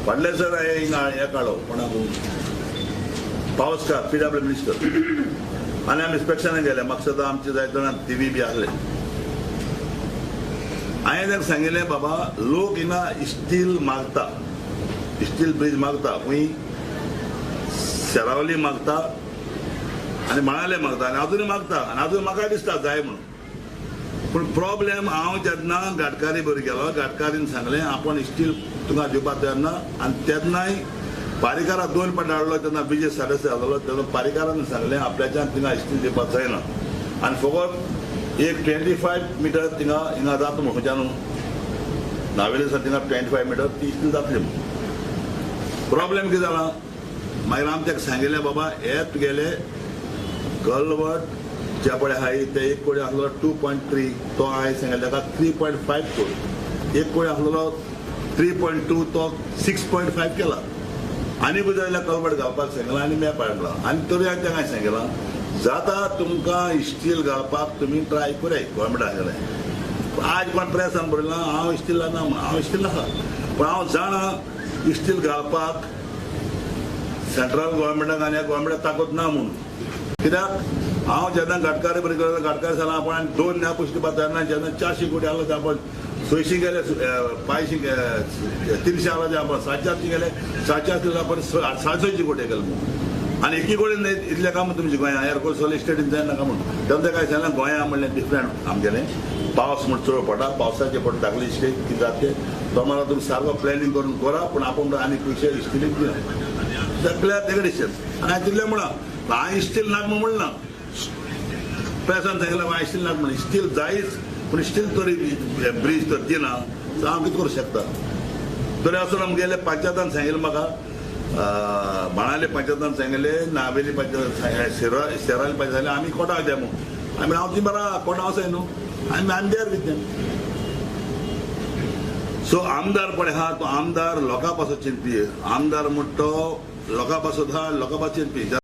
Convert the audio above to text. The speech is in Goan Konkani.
फाटले सर हांवें हिंगा हें काडलो कोणाक पावसकार पीडब्ल्यू मिनिस्टर आनी आमी इन्स्पेक्शनाक गेले. म्हाका सदां आमचे जायते जाणां टिवी बी आहले. हांवें तांकां सांगिल्लें, बाबा लोक हिंगा स्टील मागता, स्टील ब्रीज मागता, खंय शेरावली मागता आनी मणाले मागता आनी अजूनय मागता आनी अजून म्हाका दिसता जाय म्हणून. पूण प्रॉब्लेम हांव जेन्ना गाडकारी बरोबर गेलो, गाडकारीन सांगलें आपूण स्टील तुका दिवपाक तयार ना. आनी तेन्नाय पारीकाराक 2 पाट हाडलो तेन्ना विजय सरदेसाय जालो तेन्ना पारीकारान सांगलें आपल्याच्यान थिंगा स्टील दिवपाक जायना आनी फकत एक 25 मिटर थिंगा हिंगा जाता म्हूण खंयच्यान नावेले सावन थिंगा 25 मिटर ती स्टील जातली म्हूण. प्रॉब्लेम कितें जाला मागीर आमी ताका सांगिल्लें, बाबा हे तुगेले कलवट जे पळय आहाय ते 1 कोटी आसलो 2.3, तो हांवें सांगलें ताका 3.5 कोटी, 1 कोटी आसलेलो 3.2, तो 6.5 केला. आनी कितें जाल्यार कलवट घालपाक सांगलां आनी मॅप हाडला आनी तरी हांवें ताका सांगलां जाता तुमकां स्टील घालपाक तुमी ट्राय कराय. गोवोरमेंटान सांगलें आज कोण प्रेसान बरयलां हांव स्टील ना म्हूण, हांव स्टील आसा पूण हांव जाणा स्टील घालपाक सेंट्रल गोवोरमेंटाक आनी ह्या गोवोरमेंटाक ताकद ना म्हणून. कित्याक हांव जेन्ना गाडकारी बरें केलो, गाडकार सांगलां आपण आनी 2 न्या पयशे दिवपाक तयार ना. जेन्ना 400 कोटी आसलो ते आपण 600 गेले, 500 300 आसलो ते आपण 700 गेले, 700 आपण 750 कोटी गेले म्हणून. आनी एकी कोटी न्हय इतलें काम तुमचें गोंया एअरकोर्स सगळें स्टेटीन जायना म्हणून. तेन्ना काय सांगलें गोंया म्हणलें डिफरंट आमगेलें पावस म्हण चड पडटा, पावसाचे पडटा दाखली स्टेट कितें जाता तें तो मला तुमी सारको प्लॅनिंग करून करा, पूण आपूण आनी पयशे स्टिलीक दिना. सगळ्या तेगें डिसिजन. आनी हांवें तितलें म्हळां हांवें स्टील नाक म्हूण म्हणना, प्रेसान सांगलें हांवें स्टील नाक म्हणलें, स्टील जायच पूण स्टील तरी ब्रीज तर दिना हांव कितें करूं शकता. तरी आसून आमगेले पंचायतान सांगिल्लें म्हाका, बाणाले पंचायतान सांगिल्लें, नावेली पंचायत, शेराली पंचायत सांगलें आमी कोटा द्या म्हूण. आमी हांव ती बरा कोटा आसाय न्हू, आमी आमी there with them. सो आमदार पळय आहा तो आमदार लोकां पासत चिंतपी, आमदार म्हण तो लोकां पासत आहा, लोकां पासत चिंतपी.